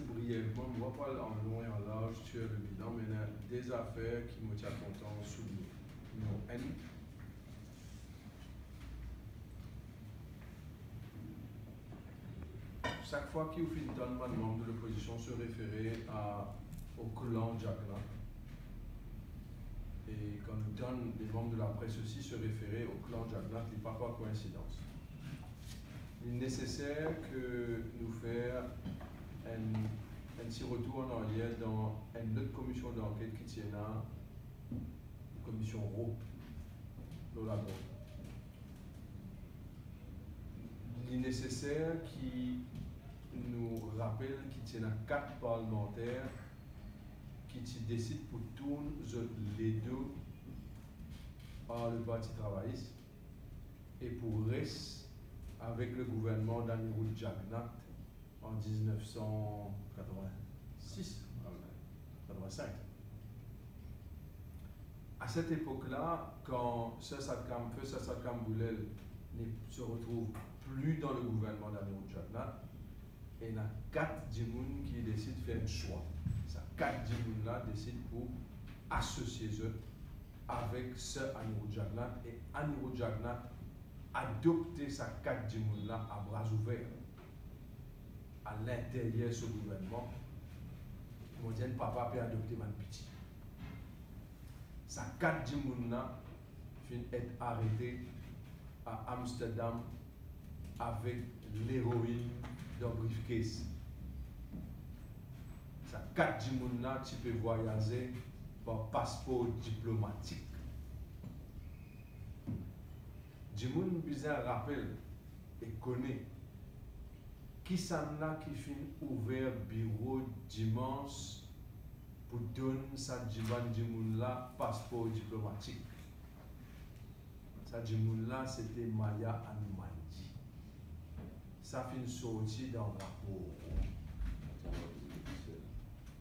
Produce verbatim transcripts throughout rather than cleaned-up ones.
Brievman, mo pa pral an long e an larz sir le bilan, me ena de zafer ki mo ti a kontan souligne. Nimero enn, sak fwa ki ou finn tann bann manm de lopozision se refere a, o klan Jagannath, e kan nou tann le manm de lapres osi se refere o klan Jagannath, li pa par koinsidans. Li neseser ke nou fer enn, enn ti retour an aryer dan enn lot komision danket ki ti ena, Komision Rop lor ladrog. Li neseser ki nou rapel ki ti ena kat parlmanter ki ti desid pou tourn zot ledo ar le Parti Travayis e pou res avek le gouvernman Anirudh Jagannath an diznef san katrovin-sis, katrovin-sink. A set epok la, kan Sir Satkam, Feu Sir Satkam Bullel ne se retrouv pli dan le gouvernman Anirudh Jagannath, ena kat dimoun ki desid fer enn swa. Sa kat dimoun la desid pou asosie zot avek Sir Anirudh Jagannath, e Anirudh Jagannath adopte sa kat dimoun la a bra ouver a linteryer so gouvernman, kouma dir enn papa pe adopte bann piti. Sa kat dimoun la finn et arete a Amsterdam avek leroin dan briefcase. Sa kat dimoun la ti pe vwayaze par paspor diplomatik. Dimoun bizin rapel e kone kisannla ki finn ouver biro dimans pou donn sa dibann dimoun la paspor diplomatik. Sa dimoun la, se te Maya Hanumanji. Sa finn sorti dan rapor.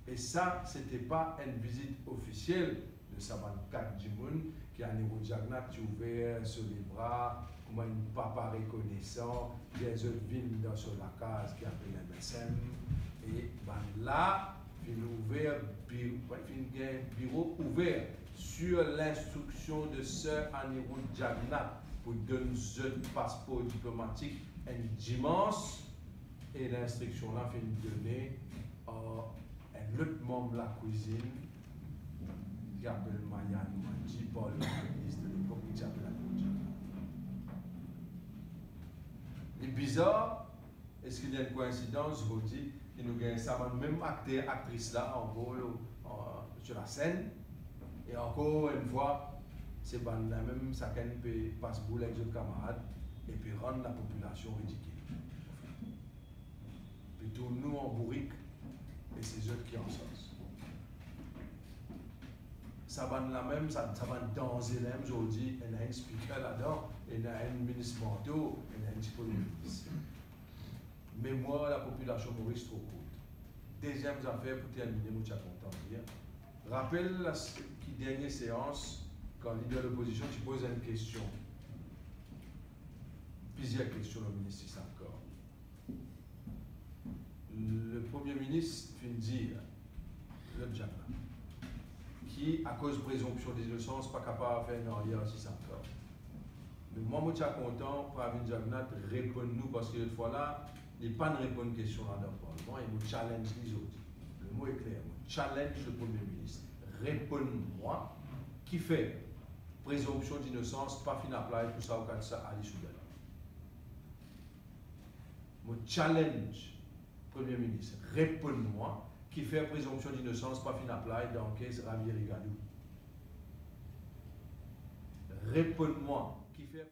E sa, se te pa enn vizit ofisiel de sa bann kat dimoun ki Anirudh Jagannath ti ouver so lebra kouma enn papa rekonesan, dir zot vinn dan so lakaz ki apel M S M, e bannla finn ouver biro, finn gagn biro ouver sur l'instruction de Sir Anirudh Jagannath pou donn zot paspor diplomatik enn dimans, e linstriksion la finn done ar enn lot manm lakwizinn ki apel Maya Hanumanji par le premye minis de lepok ki ti apel Anirudh Jagannath. Li bizar, eski li enn koinsidans, zot dir, ki nou gagn sa bann mem akter, aktris la ankor, euh, sur la scène. E ankor enn fwa, se bann la mem, sakenn pe pas boul ek zot kamarad e pe rann lapopilasion ridikil. Pe tourn nou an bourik e se zot ki ansarz. Sa bann la mem, sa, sa bann danze la mem, zordi, ena enn spiker ladan, ena enn minis marto, ena enn ti premye minis. Memwar lapopilasion Moris tro kourt. Deziem zafer pou termine, mo ti a kontan dir, rapel la s-, ki dernie seans, kan lider lopozision ti poz enn kestion, plizier kestion lor minis Tirsankar. Le Premie Minis finn dir, lot diab la, ki akoz prezonpsion dinosans pa kapav fer nanye ar Tirsankar. Me mwa, mo ti a kontan Pravind Jagannath reponn nou, parski lot fwa la, li pa'nn reponn kestion la dan parlman, e mo challenge li zordi. Le mo est clair, mo challenge le Premie Minis. Reponn mwa, kifer prezonpsion dinosans pa finn apply pou sa ou kapav sa Ali Soudal. Mo challenge Premie Minis, reponn mwa, kifer prezonpsion dinosans pa finn apply dan kes Ravi Erigadou? Reponn mwa, kifer